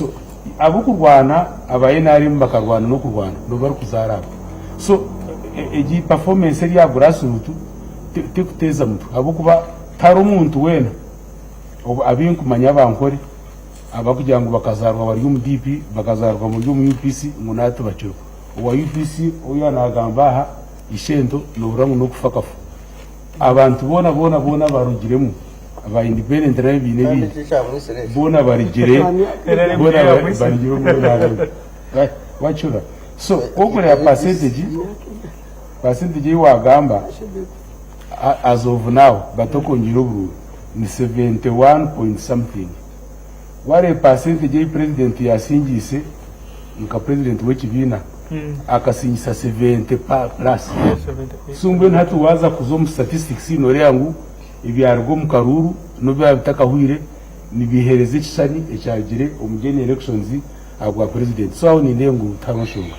So ab'okurwana aba nrm bakarwana n'okurwana nibo barikuzaara abo. So egi performance eri aha grassroot tekuteeza mutwe ahabw'okuba tihariho muntu weena abinkumanya abankore abarikugira ngu bakazaarwa bari omu DP, bakazaarwa bari omu UPC ngu naaba tibakiriho. Owa UPC ou yaaba naagamba aha ishento noohurira ngu n'okufa akafa. Abantu boona boona boona abarugiremu aba independent n'ebibiina Kandi ebindi eki ekyamwitsire eki. boona barugire boona barugire omu NRM. Wakihurira? So ku orikureeba percentage percentage ei waagamba as of now batakwongyeire oburuuru ni 71 point something. Wareeba percentage ei president yasingiise nka president w'ekibiina akasingisa 70 plus. So mbwenu hati waaza kuza omu statistics noreeba ngu ebyaruga omu karuuru n'obu byaba bitakahwire nibiheereza ekishushani ekyarugire omu general elections ahabwa president. So aho nindeeba ngu tihariho nshonga.